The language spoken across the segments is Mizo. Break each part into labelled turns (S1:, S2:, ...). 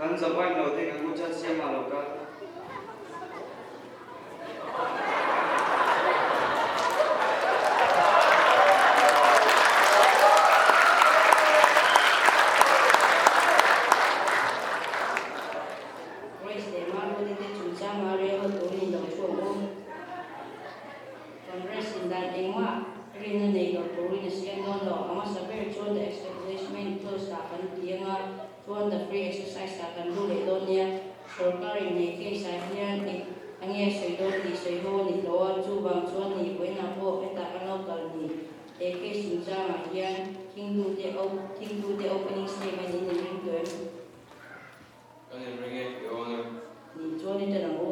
S1: Kan zavaiin lo ding ang u Judge Siama lo kal.
S2: Grace leh Maruati te chungchanga rel turin lo thu ang u. Congress in dan engmah rinna nei lo turin a siam dawn lo. A hmasa ber chuan the establishment clause ah kan ti anga chuan the free exercise ah kan lut leh dawn nia. Sorkar in he case ah hian eng a nge sawi dawn tih sawi ho a ni tawh a, chuvang chuan ni vawiinah pawh hetah kan lo kal ni. He case chungchangah hian thingtute thingtute opening statement in inring tawh em?
S1: Kan inring e, Your Honour.
S2: Nih chuan i tel ang u.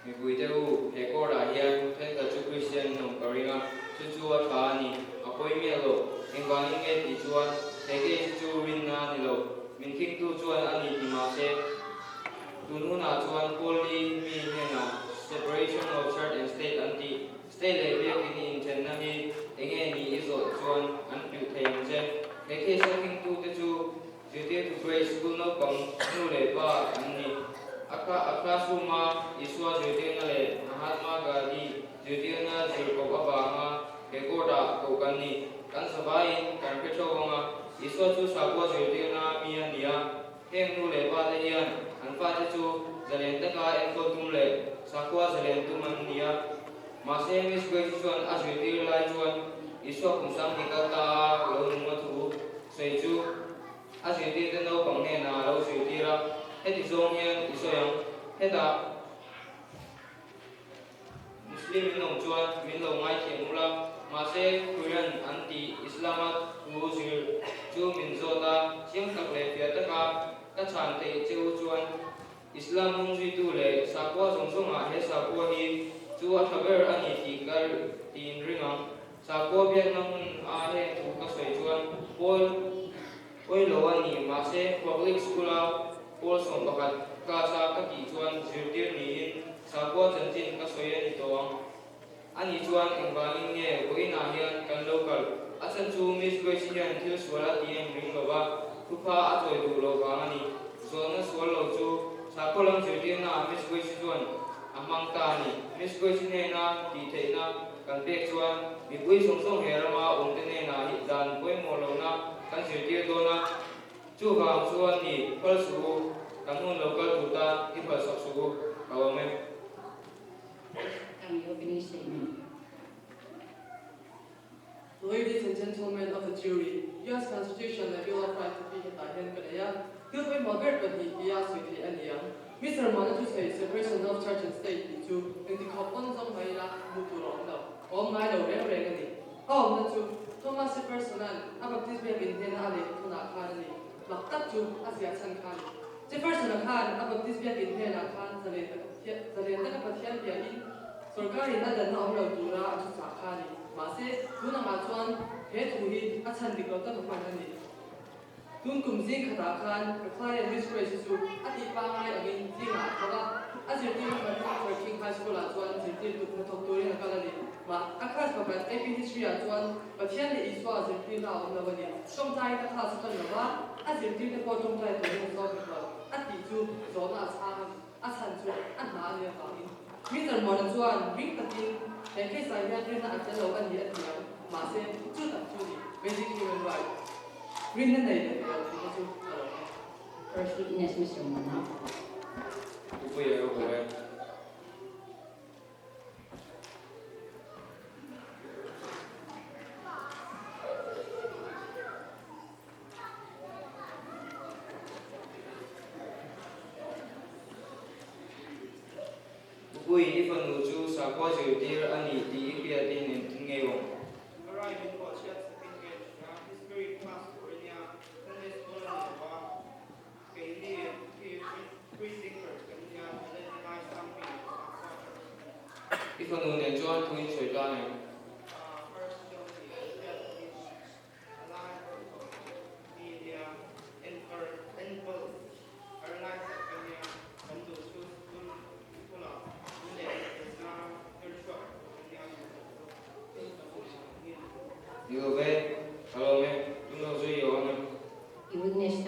S1: Mipuite u, he court ah hian thenkhat chu Kristian in awm ka ring a, chu chu a tha a ni. A pawi miah lo. Engvangin nge tih chuan he case hi chu rinna a ni lo. Min khingtu chuan a ni ti mahse, tun hunah chuan Paul-i mi hnenah separation of church and state an tih. State leh biakin i inthenna hi enge ni i zawh chuan an hrilh thei ang che. He case a khingtute chu Zirtirtu Grace School naupang nu leh pa an ni. A a classroom a Isua zirtirna leh Mahatma Gandhi zirtirna zir kawp avanga he court ah koh kan ni. Kan zavaiin kan hre theuh ang a, Isua chu sakua zirtirna mi a ni a. Heng nu leh pa te hian an fate chu zalen taka enkawl tum leh sakhua zalen tum an ni a. Mahse, Miss Grace chuan a zirtir lai chuan Isua kum sang hnih kal ta a lo nung a thu sawi chu a zirtirte naupang hnenah a lo zirtir a. Heti zawng hian i sawi ang, Hetah Muslim in awm chuan min lo ngaithiam ula, mahse Quran an tih Islam-a thu zir chu min zawt a, chiang tak leh fiah taka ka chhan theih che u chuan Islam hnung zuitu leh sakhua zawng zawngah he sakhua hi chu a tha ber a ni tih ka tiin ring ang. Sakhua biakna hmun a heng thu ka sawi chuan Paul pawi lo a ni, mahse public school-a Paul 11 class-a ka tih chuan zirtir niin sakhua chanchin ka sawi a ni tawh ang. Ani chuan engvangin nge vawiinah hian kan lo kal? A chhan chu Miss Grace hian thil sual a ti em ring lova, thupha a chawi duh loh vang a ni. Zawhna sual lo chu sakhaw lam zirtirnaah Miss Grace chuan a hmang ta a ni. Miss Grace hnena tih theihna kan pek chuan mipui zawng zawng he rama awmte hnenah hi dan pawimawh lohna kan zirtir dawn a. Chuvang chuan ni phal suh u, kan hun lo kal tur tan i phalsak suh u, ka awm e.
S3: Ladies and gentlemen of the jury, US Constitution leh Bill of Rights te hi hetah hian ka nei a, thil pawimawh ber pahnih hi a sawi theih a ni ang. Mister Muana thusawi Separation of Church and State tih chu engti khawp pawn zawng mai ila hmuh tur a awm lo, a awm ngai lo reng reng a ni. A awmna chu Thomas Jefferson-a'n a Baptist biakinn hnena a lehkha thawnah khan a ni. Mak tak chu a ziah chhan kha a ni. Jefferson-a khan a Baptist biakinn hnenah khan zalen taka Zalen taka Pathian biakin sorkarin a danna awm lo tura a thuchah kha a ni. Mahse, tun angah chuan he thu hi a chhan dik lo tak a hman a ni. Tun kum zing khatah khan ka client Miss Grace chu a tih pangngai angin zingah a thawk a, a zirtirna Martin Luther King High School-ah chuan zirtirtu hnathawk turin a kal a ni. Mah, a class pakhat AP History-ah chuan Pathian leh Isua zirtirna a awm lo a ni. Tawngtaiin a class a tan lo va, a zirtirte pawh tawngtai turin a sawm hek lo. A tih chu zawhna a chhang a ni. A chhan chu a hna a nih avangin Mister Muana chuan ring takin he case ah hian rinna a tel lo a ni a ti ang. Mahse, chu tak chu ni basic human right rinna nei leh nei lo tihna chu a lo ni.
S2: First witness Mister Muana.
S1: Pupuia ka haw e. Pupui, i fanu chu sakhua zirtir a ni tih i hriat in engtin nge awm?
S4: Ka rai min pawh chhiat sakin nge hria, history class tur a nia, Sunday school a ni lo va, keini hi free thinkers kan nia, talent ngai sang mi leh sakhua church kan ni.
S1: I fanu nen chuan thu in sawi tlang em?
S4: First film tih hriat sakin A lai pawh tawh mi nia enkawl enkawl har lai tak ka nia kan duh chu school school ah min leh theihna her chhuak tur ka nia min duh chu hei ka hmu ang hi.
S1: Ni lo ve, ka lawm e, tun lo zui i awm em?
S2: I witness.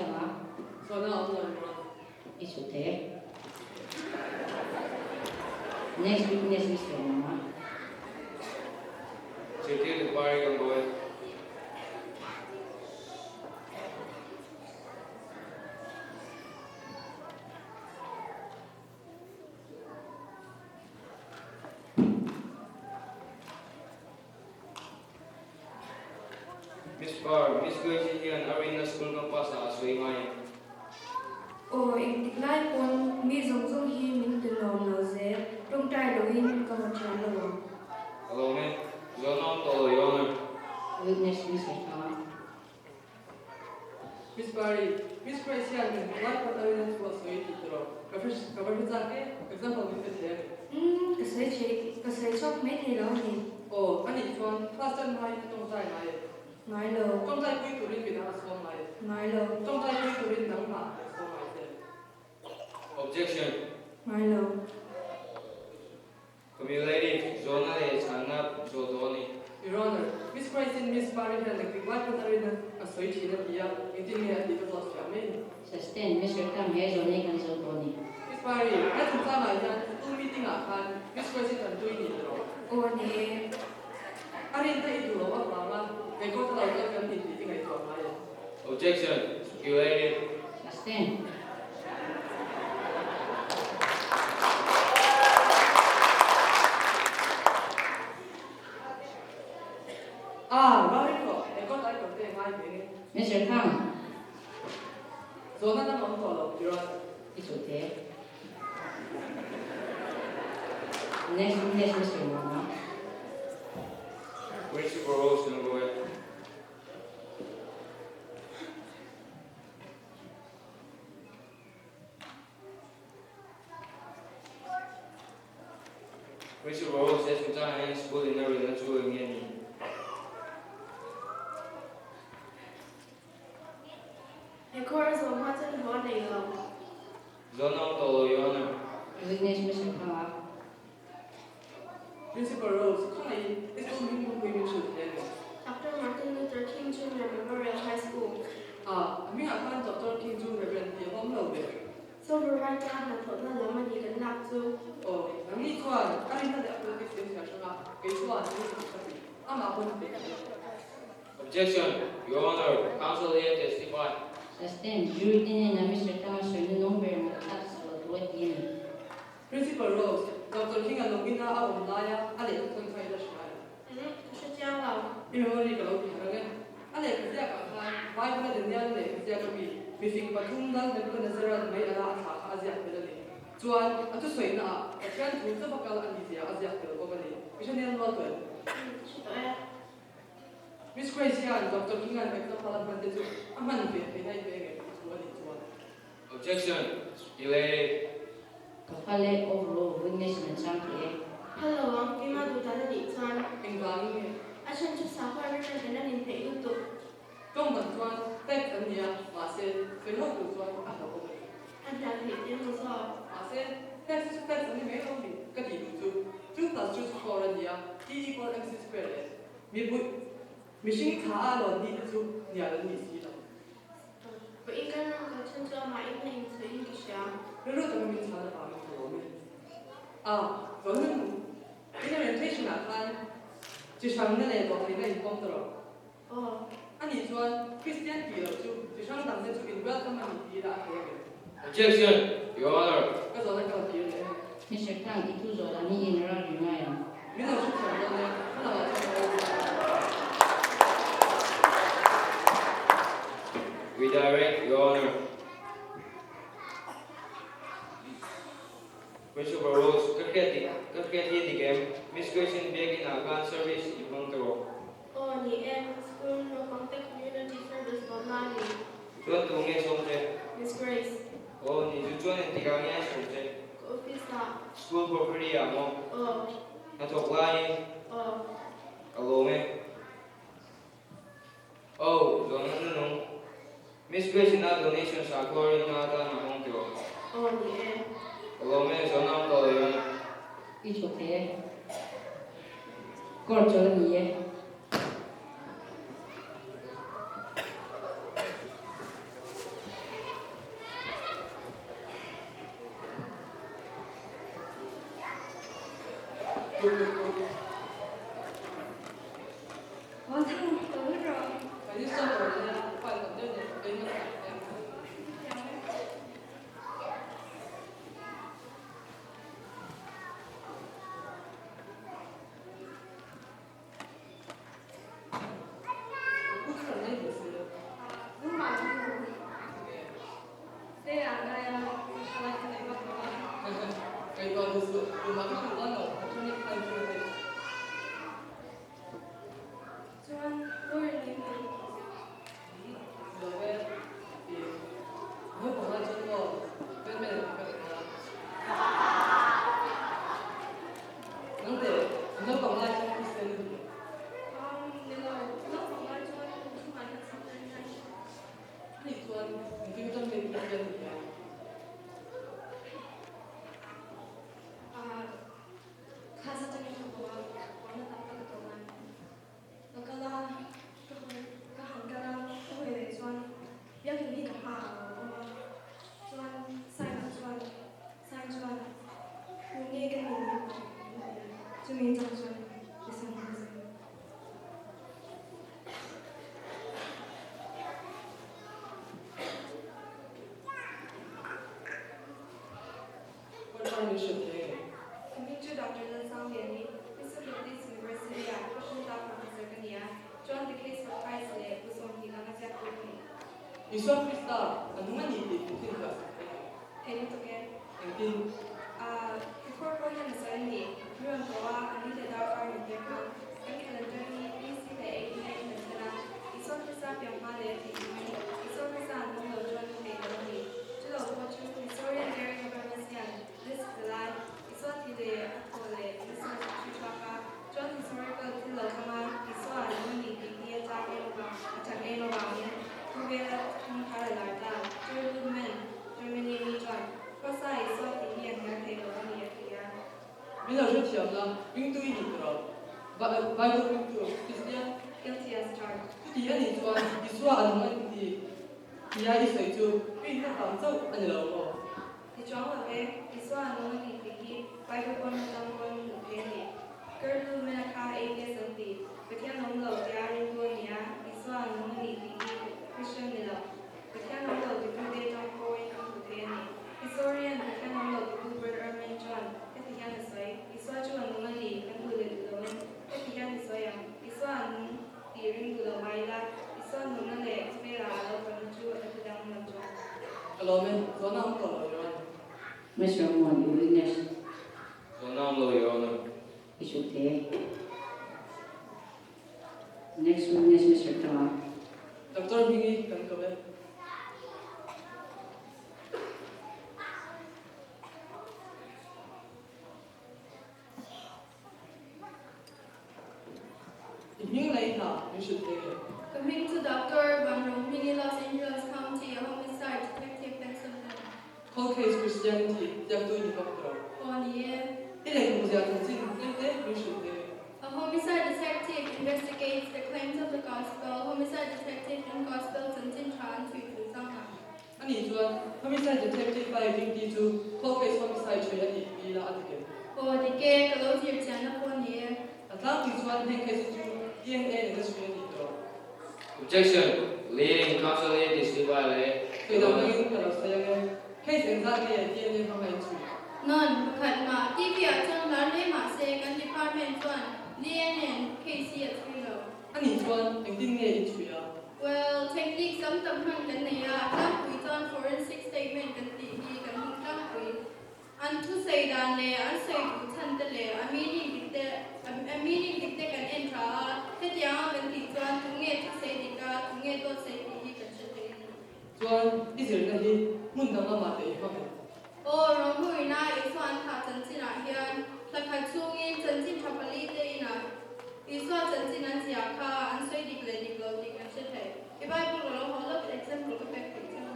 S2: Next witness Mister Mama.
S1: Zirtirtu Pari kan bo e. Miss Par, Miss Grace hian a rinna school campus ah a sawi ngai em?
S5: Aw, engtik lai pawn mi zawng zawng hi min ti nuam lo zel, tawngtai loin ka hmu thiam lo ang.
S1: Ka lawm e, zawhna awm tawh lo i awm em?
S2: Witness Mister Thanga.
S3: Miss Pari, Miss Grace hian min hmu lai pawn a rinna chu a sawi tih tawh ka hre ka va hre chak e, example min pe thei a ni.
S5: Umm, ka sawi thei, ka sawi chhuak mai thei lo a ni.
S3: Aw, a nih chuan class chan hmain a tawngtai ngai e.
S5: Ngai lo.
S3: Tawngtai pui turin midang a sawm ngai e.
S5: Ngai lo.
S3: Tawngtai pui turin nangmah a sawm ngai che.
S1: Objection.
S5: Ngai lo.
S1: Cumulative, Zawhna leh chhanna zawh tawh a ni.
S3: Your Honor, Miss Grace in Miss Pari hian engtik lai pawn a rin a, a sawi thin a ti a, engtin nge a tih ka zawt fiah mai ni.
S2: Sustain, Mister Kam he zawhna hi kan zawh tawh a ni.
S3: Miss Pari, he chungchangah hian school meeting ah khan Miss Grace i tan tui ni tawh.
S5: Aw ni e.
S3: A rinna i duh loh avanga he court a lo kal kan ni tih i ngaihtuah ngai em?
S1: Objection, Speculative.
S2: Sustain.
S3: Ah, ralrin rawh, he court ai kawr te ngai ve nge.
S2: Mister Khang.
S3: Zawhna dang awm tawh lo, Iran.
S2: I chu te. Next, next Mister Mama.
S1: Principal Rose Nungwe. Principal Rose he chungchangah hian school in a rinna chu eng nge ni?
S6: He khawr a zawh hma chuan hlawh a nei lo.
S1: Zawhna awm tawh lo, Your Honor.
S2: Witness Mister Thanga.
S3: Principal Rose, khawngaih i school hming pawh pui min hrilh thei a ni.
S6: Doctor Martin Luther King Junior Memorial High School.
S3: A, a hmingah khan Doctor King chu Reverend tih a awm lo ve.
S6: Civil right a hnathawhna lam a ni kan lak chu.
S3: Aw, nangni chuan a rinna leh a politics in hriat hrang a, kei chuan thil chu ka ti. Amah pawn a ti thei.
S1: Objection, Your Honor, counsel here testify.
S2: Sustain, Jury te hnenah Mister Thanga sawina nung ber ngaihthlak sak lo tur a ti a ni.
S3: Principal Rose, Doctor King-a lungina a awm laia a lehkha thawn kha i la hria em?
S6: Umm, ka hre chiang lo.
S3: I memory ka lo ti harh ang e. A lehkha ziakah khan Bible-a Daniel lehkha ziak a mi mifing pathum Lal Nebuchadnezzar-a'n mei ala a thlah kha a ziak tel a ni. Chuan, a thusawiinaah Pathian thu chauha kal a ni zia a ziak tel bawk a ni. I hre nel nual tawh em?
S6: Umm, ka hre tawh e.
S3: Miss Grace hian Doctor King-a'n example a hman te chu a hman ve theihna i pe ngei tih chu a nih chuan.
S1: Objection! I lei.
S2: Ka fale overall witness in a chang thei e.
S6: Hello ang, keimah duh dan a nih chuan.
S3: Engvangin nge?
S6: A chhan chu sakhua rinna nen an inhneih lutuk.
S3: Tawng dang chuan fact an ni a, mahse sawi ho tur chuan a hlauhawm a ni.
S6: A hnial theih te maw zawk?
S3: Mahse fact chu fact an ni mai lo mi ka tih duh chu two plus two chu four a ni a, E equal mc square leh mipui mihring thla a lawn ni te chu hnial an ni si lo.
S6: Vawiin kan ram kal chhan chu amah in a inchhuih in ka hria.
S3: Rilru taka min chhan avangin ka lawm e. A, vawiin in orientation ah khan chi hrangna leh dawhtheihna in pawm ta rawh.
S6: Aw.
S3: Anih chuan Kristian tih loh chu chi hrang dangte chu in welcome a ni tih ila a thei a ngem?
S1: Objection! Your Honor!
S3: Ka zawhna ka la tir leh e.
S2: Mister Tang, i thu zawh dan hi in ral ri ngai ang.
S3: Min lo hrethiam dawn e, ka lo ah chuan ka lo lut ang.
S1: Redirect, Your Honor. Principal Rose, ka hriat dik, ka hriat hi a dik em? Miss Grace in biakin ah khan service i hmang ta rawh.
S6: Aw ni e, school naupang te community service dawtna a ni.
S1: Chuan tu nge sawm che?
S6: Miss Grace.
S1: Aw ni, chu chuan engtik ah nge a sawm che?
S6: Ka office ah.
S1: School property ah maw?
S6: Aw.
S1: Hnathawk laiin?
S6: Aw.
S1: Ka lawm e. Aw, zawhna nunung. Miss Grace ina donation sakhua rinna atan a hawng tawh.
S6: Aw ni e.
S1: Ka lawm e, zawhna awm tawh lo Yona.
S2: I chhuak thei e. Court chawl a ni e.
S3: Good, good, good.
S5: Aw thang, lo lut rawh.
S3: Kan in sawn tawh nia, file tam deuh nen ka in a chhuak em.
S5: Thiam e. Chuan lawyer nih mai ka duh zia. Um, ni lo, naupang lai chuan kum chungah hian sakna in a hre. Ah, class atangin ka haw a, puanna tam tak ka tawng a. Ka kal a, ka hawi, ka han kal a, ka hawi leh chuan biakinn hi ka hmaah a lo awm a, chuan sign ah chuan sign chuan tu nge ka nih ni min ti a, chumi atang chuan Kristian ka ni zel. Coming to Doctor Lalsangliani, Mr. Baptist University ah Christian Law Professor ka ni a, chuan The Case for Christ leh Bu 20 dang a ziak tu ka ni.
S3: Isua Krista a nung a ni tih min finfiah sak thei em?
S5: Thei lutuk e.
S3: Engtin?
S5: Ah, Kekawr pawh hian a sawi a ni. Mi rawn ko a, a ni leh darkar min tir khan kan calendar hi BC leh AD a in kan thlen a, Isua Krista piang hma leh a tih hnu in Isua Krista an nung lo chuan ka peih lo a ni. Chulo pawh chu Historian Gary Habermas hian List palai, Isua thi leh a thaw leh research a hre chhuak a, chuan historical thil lo hmanga Isua an nung a ni tih hi a chak em avang a chak em avangin khawvela thung thar a lar ta. Joy Goodman, Germany mi chuan Krosa Isua tih hi a hnial thei lo a ni a ti a.
S3: Min lo hrethiam la, ringtu i nih tawh. Bible ringtu, Kristian.
S5: Guilty as charged.
S3: Chuti a nih chuan Isua a nung a ni tih tia i sawi chu rinna vang chauh a ni lo maw?
S5: Ti chuang lo e, Isua a nung a ni tih hi Bible pawn atang pawn hmuh theih a ni. Kurt Lumen-a kha atheist an ti, Pathian awm lo tia ringtu a ni a, Isua a nung a ni tih hi Christian ni lo. Pathian awm lo titute atang pawhin a hmuh theih a ni. Historian Pathian awm lo titu Bert Ehrman chuan heti hian a sawi, Isua chu a nung a ni, kan duh leh duh loin heti hian i sawi ang, Isua a nung tih ring duh lo mai ila, Isua nunna leh khawvelah a lo kalna chu a ti dang lam chuang.
S3: Ka lawm e, zawhna awm tawh lo Your Honor.
S2: Mister Muan, i witness.
S1: Zawhna awm lo Your Honor.
S2: I chhuk thei e. Next witness Mister Tanga.
S3: Doctor Hmingi kan kawm e. I hming lei hna min hrilh thei nge?
S6: Ka hming chu Doctor Van Rohming i Los Angeles County a homicide detective Benson ka ni.
S3: Cold case Christianity ziaktu i ni bawk tawh.
S6: Aw ni e.
S3: I lehkhabu ziah chanchin tlem te min hrilh thei nge?
S6: A homicide detective investigates the claims of the gospel, Homicide detective in gospel chanchin tha an chhui chungchang ah.
S3: Ani chuan homicide detective a duty chu cold case homicide chhui a nih ti ila a dik em?
S6: Aw dik e, ka lo zir chianna pawh ni e.
S3: A tlangpui chuan heng case chu DNA nena chhui a nih tawh.
S1: Objection! Leading counsel hi disqualify leh
S3: Sawi dang dangin ka lo sawi ang e. Case engzat nge DNA hmanga in chhui?
S6: Non, pakhat mah TV ah chuan lar hle mah se kan department chuan DNA case hi a chhui lo.
S3: Ani chuan engtin nge in chhui a?
S6: Well, technique tam tak hman kan nei a, a tlangpui chuan forensic statement kan tih hi kan hmang tlangpui. An thusei dan leh an sawi duh chhan te leh a meaning dik te a meaning dik te kan en tha a, hetianga kan tih chuan tunge thusei dik a, tunge dawt sei tih hi kan hre thei a ni.
S3: Chuan i zirna hi hmun dang lamah te i hmang em?
S6: Aw, Rohmuina Isua an thah chanchinah hian thla khat chhungin chanchin tha pali te inah Isua chanchin an ziah kha an sawi dik leh dik lo tih kan hre thei. I Bible ka lo haw lawk example ka pek theih chiang a.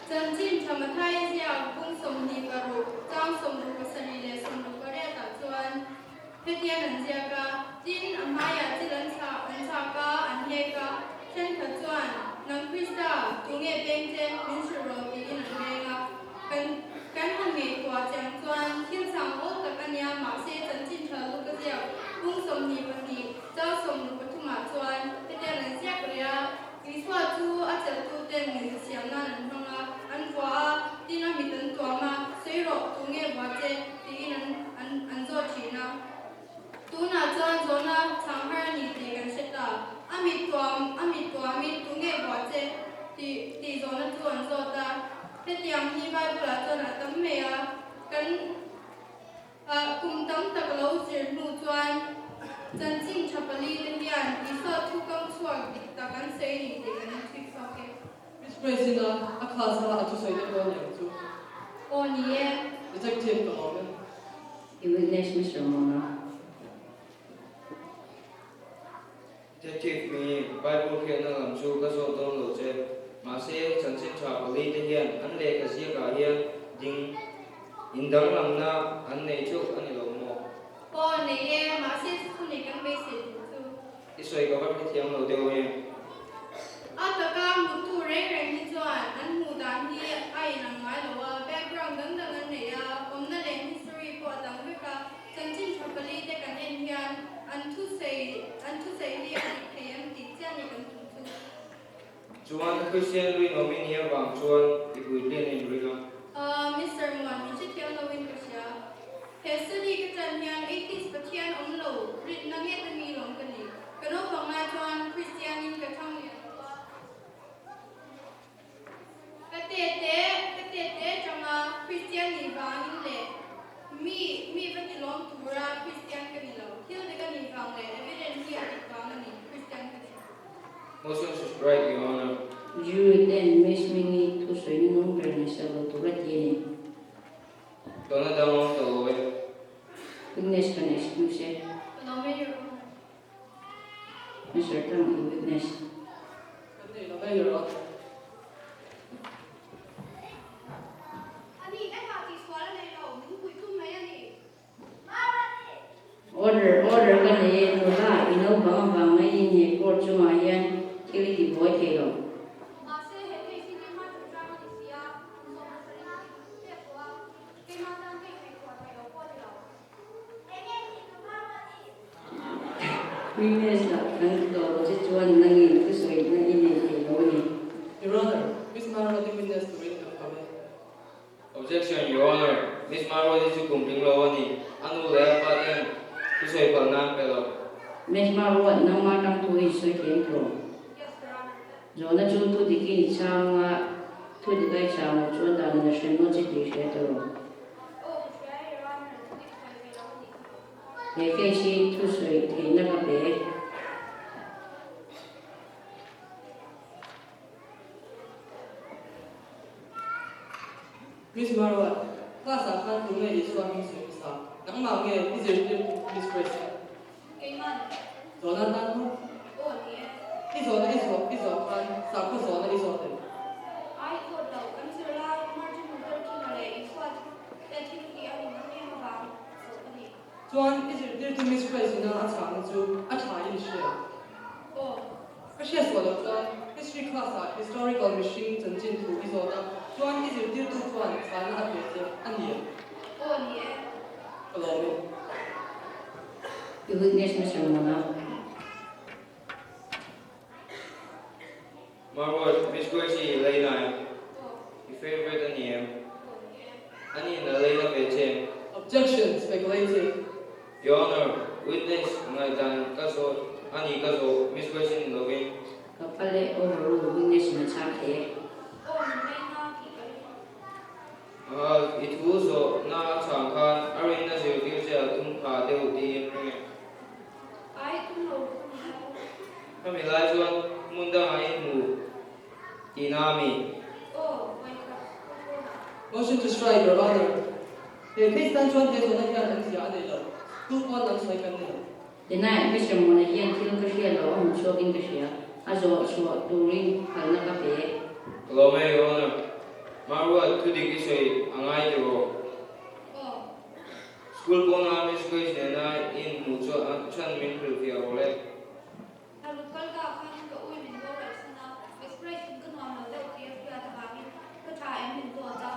S6: Chanchin tha Mathaia ziak bung 26, chang 27 leh Hetian an ziak a, tin, a hmaiah chil an chhah an chhak a, an hlek a. Thenkhat chuan, Nang Krista, tunge peng che, min hrilh rawh tiin an reng a. Kan kan han ngaihtuah chiang chuan thil chang awl tak a nia, mahse chanchin tha lu ka ziak pung 22 chau 63 ah chuan hetiang an ziak leh a, Isua chu a chelhtuten nuihza siam nan an hmang a, an vua a, tin a mit an tuam a, sawi rawh, tunge vua che? tiin an an an zawt thin a. Tunah chuan zawhna chhang har a ni tih kan hre ta. A mit tuam a mit tuamin tunge vua che? tih tih zawhna chu an zawt a. Hetiang hi Bible-ah chuan a tam mai a, kan ah kum tam tak lo zir hnu chuan chanchin tha pali te hian Isua thu kam chhuak dik tak an sawi ni tih kan inchhip chhuak e.
S3: Miss Grace-in a a class a a thusawi te pawh a ni ang chu.
S6: Aw ni e.
S3: Detective ka lawm e.
S2: I witness Mister Mona.
S1: Detective mi Bible hriatna lam chu ka zawt dawn lo che. Mahse, chanchin tha pali te hian an lehkha ziakah hian ding indanglamna an nei theuh a ni lo maw?
S6: Aw, nei e, mahse chu thu nei kan beisei tur chu.
S1: I sawi ka va hrethiam lo deuh e.
S6: A taka muttu reng reng hi chuan an hmuh dan hi a inang ngai lo a, background dang dang an nei a, awmna leh history pawh a dang vek a, chanchin tha pali te kan en hian an thusawi an thusawi hi a dik thei em tih chiah ni kan tum chu.
S1: Chuan Christian rinawm i nih avang chuan i puitlin a inring a.
S6: Mister Muan, min hrethiam loin ka hria. He study ka chan hian atheist Pathian awm lo rinna nget a mi lawm ka ni. Ka naupang lai chuan Christian in ka thang lian lo a. Ka tete ka tete atanga Christian nih vangin leh mi mi va ti lawm tura Christian ka ni lo. Thil te ka nih vang leh evidence hi a dik vang a ni Christian ka ni.
S1: Motion to strike, Your Honor.
S2: Jury ten Miss Mingi thusawi nung ber ngaihsak lo tura ti a ni.
S1: Tuna dang awm ta lo e.
S2: Witness kan excuse e.
S6: Ka lo mai Your Honor.
S2: Mister Tang i witness.
S3: Kan nei lo mai Your Honor.
S6: Ani engmah tihsual a nei lo, min puih tum mai a ni.
S2: Order, order ka nei e, nula i naupang avang maiin he court chungah hian thil i ti buai thei lo.
S6: Mahse, he case hi keimah chungchang a ni si a, kum 70 ka ti pek tawh a, keimah tan ka ingaihtuah thei lo pawh a ni lo.
S7: Enge tih tum har a ni?
S2: Witness lah kan tawh che chuan nangin thusawi na i nei thei lo a ni.
S3: Your Honor, Miss Marodi witness turin kan kawm e.
S1: Objection, Your Honor, Miss Marwati chu kum tling lo a ni. A nu leh a pa ten thusawi phal nan pe lo.
S2: Miss Marwat, nangmah tang thu i sawi thiam tawh.
S6: Yes, Your Honor.
S2: Zawhna chu thu dik i chhang a, thu dik a i chhang loh chuan dan in a hre maw che tih hria tawh rawh.
S6: Aw, ka hria e, Your Honor, thu dik sawi thei lo a nih kha.
S2: He case hi thusawi theihna ka pe.
S3: Miss Marwat, class ah khan tunge Isua hming sawi hmasa? Nangmah nge i zirtir Miss Grace a?
S6: Keimah.
S3: Zawhna tan maw?
S6: Aw ni e.
S3: I zawhna i zawh i zawh khan sakhaw zawhna i zawt em?
S6: Ai zawt lo, kan zirlai Martin Luther King-a leh Isua te thil hi a rin ang em avang zawh ka ni.
S3: Chuan i zirtirtu Miss Grace ina a chhahna chu a tha in i hria em?
S6: Aw.
S3: Ka hriat suah loh chuan History class ah Historical mihring chanchin thu i zawt a, chuan i zirtirtu chuan chhana a pe che a ni em?
S6: Aw ni e.
S3: Ka lawm e.
S2: I witness Mister Mona.
S1: Marwood, Miss Grace i lei na em?
S6: Aw.
S1: I favourite a ni em?
S6: Aw ni e.
S1: A ni na lei na ve che em?
S3: Objection, speculative.
S1: Your Honor, witness ngaihdan ka zawt a ni ka zawh, Miss Grace ni lovin.
S2: Ka pa leh overrule witness in a chhang thei e.
S6: Aw, min ngaina tih ka ring.
S1: I thu zawh na a chhang khan a rinna zirtir che a tum pha deuh tiin ring e.
S6: Ai, tum lo ka ni lo.
S1: Khami lai chuan hmun dangah i hmu tihna a mi?
S6: Aw, vawikhat ka phone ah.
S3: Motion to strike, Your Honor. He case tan chuan he zawhna hian an zia a nei lo. Tu pawn an sawi kan ni lo.
S2: Deny, Mister Mona hian thil ka hria lo a hmu chhuakin ka hria. A zawh chhuah turin phalna ka pe.
S1: Ka lawm e, Your Honor. Marwa, thu dik i sawi a ngai tiraw?
S6: Aw.
S1: School pawna Miss Grace nena in hmuh chu a chhan min hrilhfiah rawh le.
S6: A ruk kal ka khan ka ui min boral chhan a, Miss Grace in ka nuam lo deuh tih a hriat avangin ka tha em min zawt a.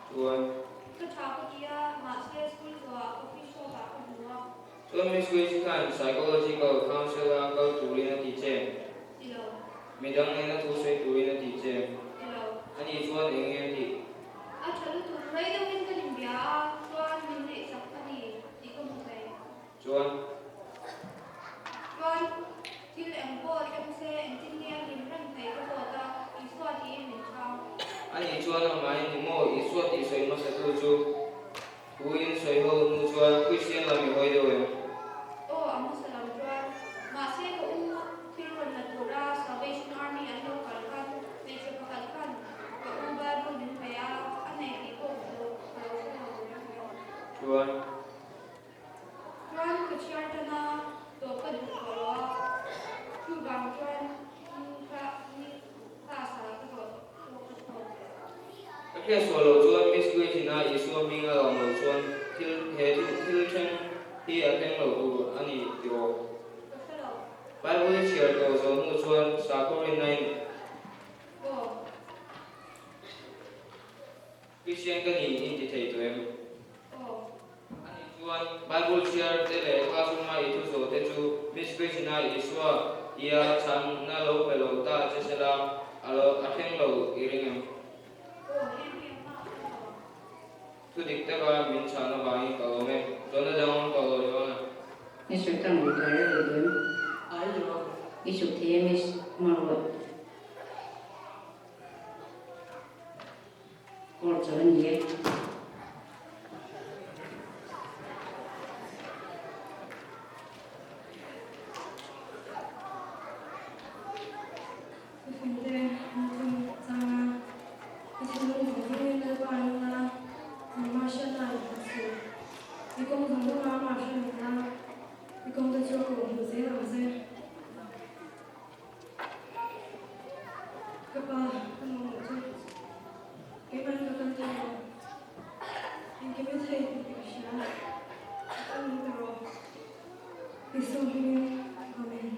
S1: Chuan.
S6: Ka tha ka ti a, mahse school zawhah coffee shop ah ka hmu a.
S1: Chuan Miss Grace khan psychological counsellor a kal turin a ti che.
S6: Ti lo.
S1: Midang nena thu sawi turin a ti che.
S6: Ti lo.
S1: Ani chuan eng nge a tih?
S6: A tha lutuk, rei deuhin ka inbia a, chuan min ngaihsak a ni tih ka hmu thei.
S1: Chuan.
S6: Chuan thil eng pawh thleng se engtin nge a hlim reng thei ka zawt a, Isua tiin min chhang.
S1: Ani chuan amah in ni maw Isua tih sawi hmasa tu chu thu in sawi ho hnu chuan Kristian lam i hawi deuh em?
S6: Aw, a hmasa lo chuan. Mahse ka u thil rawn la tura Salvation Army an lo kal khan hmeichhe pakhat khan ka u Bible min pe a, a nei tih pawh ka lo ka lo hre lo reng reng.
S1: Chuan.
S6: Chuan ka chhiar tan a, tawp ka duh tawh lo a, chuvang chuan kha ni class ah ka tawh pawh ka tawp leh.
S1: Ka hriat sual loh chuan Miss Grace-ina Isua hming a lawm loh chuan thil he thil thleng hi a thleng lo tur a ni tih aw.
S6: Ka hre lo.
S1: Bible i chhiar tawh zawh hnu chuan sakhaw rinna in.
S6: Aw.
S1: Kristian ka ni in ti thei tawh em?
S6: Aw.
S1: Ani chuan Bible chhiar te leh classroom-a i thu zawh te chu Miss Grace-ina Isua tia chhanna lo pe lo ta che sela a lo a thleng lo i ring em?
S6: Aw, heng hi a hma a thleng lo.
S1: Thu dik taka min chhan avangin ka lawm e. Zawhna dang awm tawh lo Joana.
S2: Mister Tang i kai rei leh em?
S3: Ai Joana.
S2: I chuk thei e Miss Marwat. Court chu a ni e.
S5: Mifinte an thun chang a, i thinlung zawng zawngin Lalpa ring la, nangmah hriatna i hmu suh. I kawng zawng zawngah amah hre reng la, i kawngte chu a kawhhmuh zel ang che. Ka pa, ka mamawh chu keimahin ka kal thei lo. Engkim i thei tih ka hria. Ka kal min pe rawh. Isua hmingin, Amen.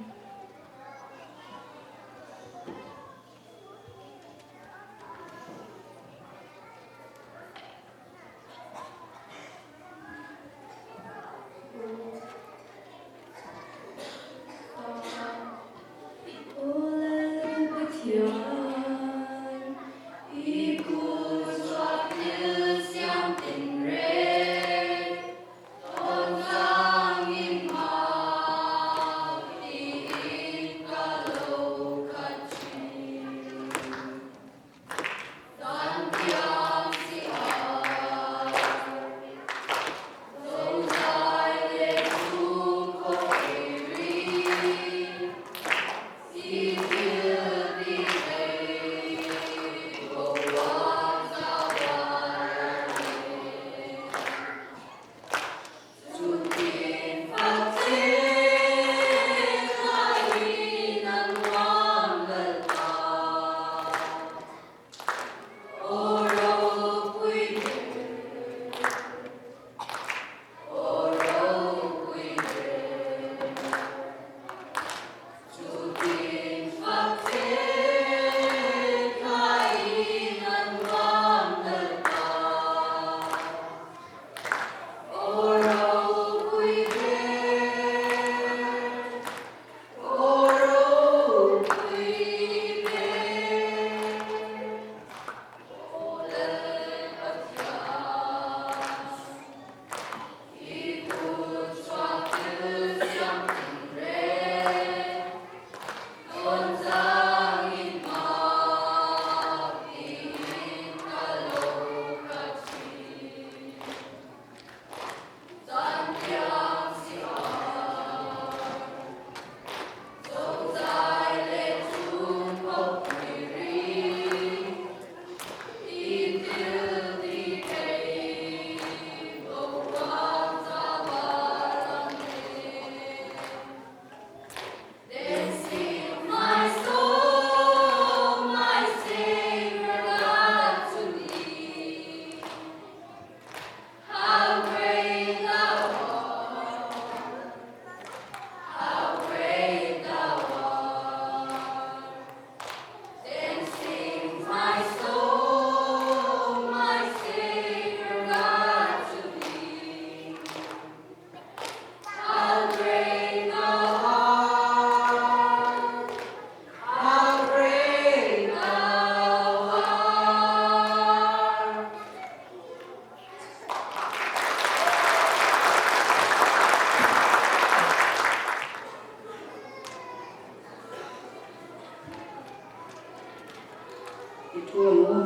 S2: I thu ang u.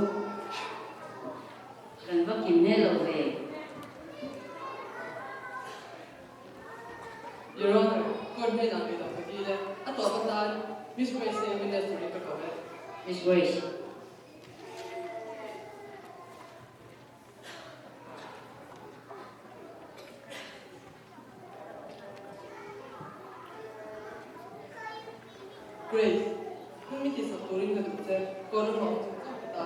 S2: Kan va kim hmel lo ve.
S3: Your Honor, court hnenah ngaihdam ka dil e. A tawp atan Miss Grace hi witness turin ka ko e.
S2: Miss Grace.
S3: Grace, Hung mi tihsak turin ka duh che, kawr a hmang chung chauh ka ta.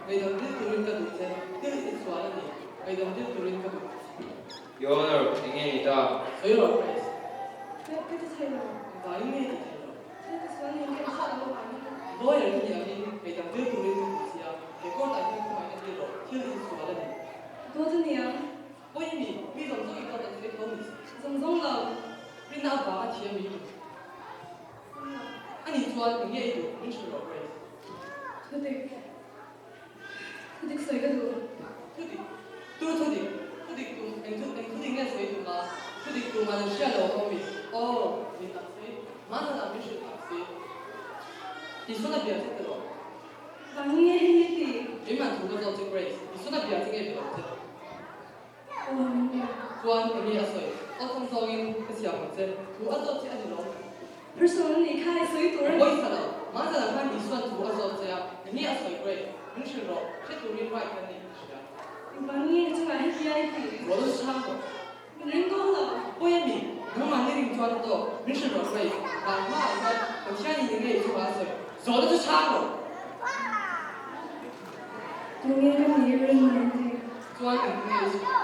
S3: Ngaihdam dil turin ka duh che, thil i sual a ni, ngaihdam dil turin ka duh che.
S1: Your Honor, eng nge ni ta?
S3: Sawi rawh Grace.
S5: Ka ka ti thei lo.
S3: Engvangin nge i ti thei lo?
S5: Thil ka sual niin ka inhriat loh avangin.
S3: Lawyer ka nih angin ngaihdam dil turin ka duh sia, he court ah hian khawngaihna dil rawh, thil i sual a ni.
S5: Dawt a ni ang.
S3: Pawi mi, mi zawng zawng i dawt an sawi tho ni si.
S5: Zawng zawng lo.
S3: Rinna avanga thiam i duh. A nih chuan eng nge i duh? Min hrilh rawh Grace.
S5: Thudik. Thudik sawi ka duh.
S3: Thudik? Tu thudik? Thudik tum eng thu eng thudik nge sawi tum a? Thudik tum an hria lo ho mi? Aw, ni tak si. Mahna min hrilh tak si. Isua na bia che tiraw?
S5: Vang nge hei hi ti?
S3: Keimah thu ka zawt che Grace. Isua na bia che nge be lo che?
S5: Aw min bia.
S3: Chuan eng nge a sawi? Awlsam zawngin ka siam ang che. Thu a zawt che a ni lo.
S5: Personal a nih kha i sawi tur a ni.
S3: Pawisa lo. Mahse lah khan Isua'n thu a zawt che a, eng nge a sawi Grace? Min hrilh rawh. Hre turin right ka ni ka hria.
S5: Engvang nge ka chungah heti a i tih?
S3: Rual chu chhang rawh.
S5: Min ring dawn lo.
S3: Pawi a mi? Nangmah ni ring chuan a tawk. Min hrilh rawh Grace. Van hmaah hian Pathian in eng nge i chungah a sawi? Zawhna chu chhang rawh.
S5: Tunge ka nih ring min ti?
S3: Chuan eng nge i sawi?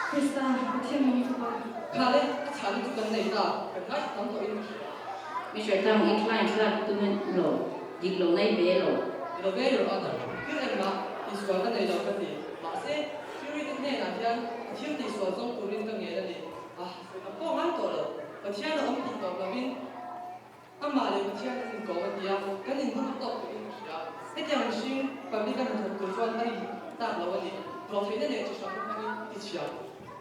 S5: Krista, Pathian nung fapa.
S3: Kha le, a chhahna chu kan nei ta, kan ngaithla tam tawhin ka hria.
S2: Mister Tang, i client lak tum lo, dik lo nai ve lo.
S3: Ni lo ve, Your Honor, thil engmah tihsual ka nei lo ka ti. Mahse, jury te hnenah hian a thil tihsual zawng turin ka ngen a ni. Ah, sawi tam pawh ngai tawh lo. Pathian a awm tih tawp lovin. Amah leh Pathian an inkawm a tia, kan inhmu tawk tawhin ka hria. Hetiang mihring public a hnathawk tur chuan a rin tak lo a ni. Dawhtheihna leh chi hrang hmangin i ti chhia.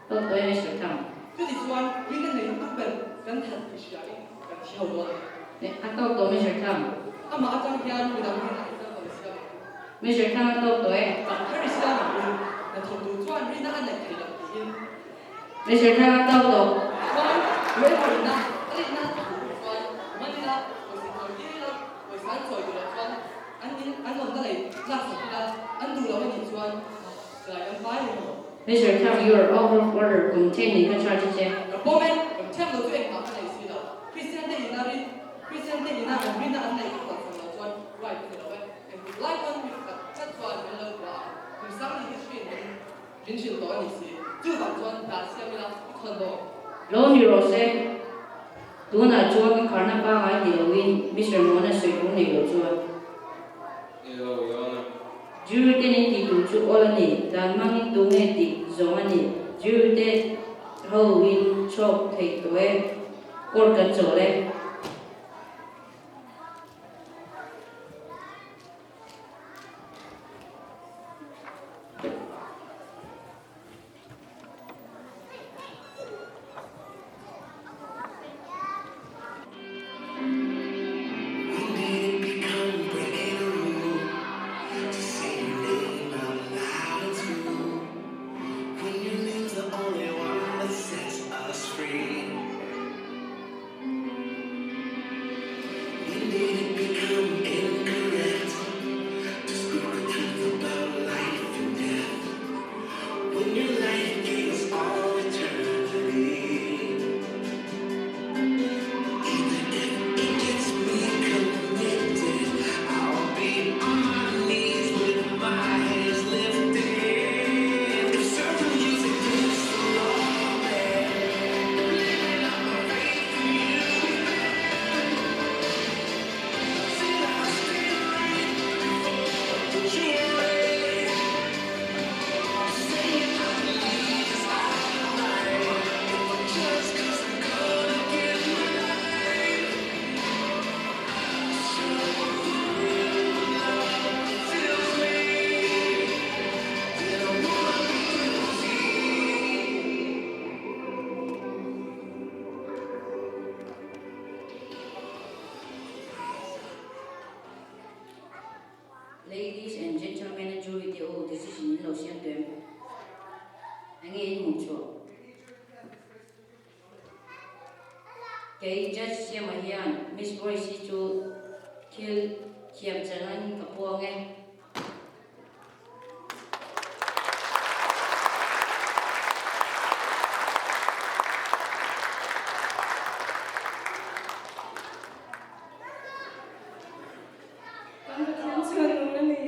S2: Tawk tawh em Mister Thang?
S3: Chuti chuan rinna nei lutuk ber kan that tih hria in kan thi ho dawn a ni.
S2: A tawk tawh Mister Thang.
S3: Amah atang hian midang hnenah example i siam ang u.
S2: Mister Thang a tawk tawh e.
S3: Dang thar i siam ang u. Hnathawk tur chuan rinna a neih theih loh tiin.
S2: Mister Thang a tawk tawh.
S3: Chuan tuemaw ina a rinna a thu chuan man ila pawisa chawi tir ila pawisa an chawi duh loh chuan an in an awmna lei lak sak ila an duh lo a nih chuan silai kan vai reng lo.
S2: Mister Thang you are out of order kum then in ka charge a che.
S3: Ka pawm e, kan thiam lo chu engmah ka nei si lo. Christian te ina rin Christian te ina an rinna an neih ka huat sak loh chuan right ka ni lo e. Engtik lai pawn mi pakhat tlat chuan min lo bua ang. Kum sang ni history in min Min hrilh tawh a ni si. Chuvang chuan dan siam ila i khawn bawk.
S2: Lo ni rawh se. Tunah chuan ka kharna pangai ti loin Mister Mona sawi tur nei lo chuan.
S1: Ni lo, Your Honor.
S2: Jury ten in tih tur chu awl a ni. Dan hmangin tu nge tih zawng a ni. Jury te ho in chhawk thei tawh e. Court kan chawl e. Ladies and gentlemen a jury te u decision in lo siam tawh em? Enge in hmuh chhuah? Kei Judge Siama hian Miss Voice hi chu thil thiam changin ka puang e.
S5: Kan Pathian chuan nung a ni.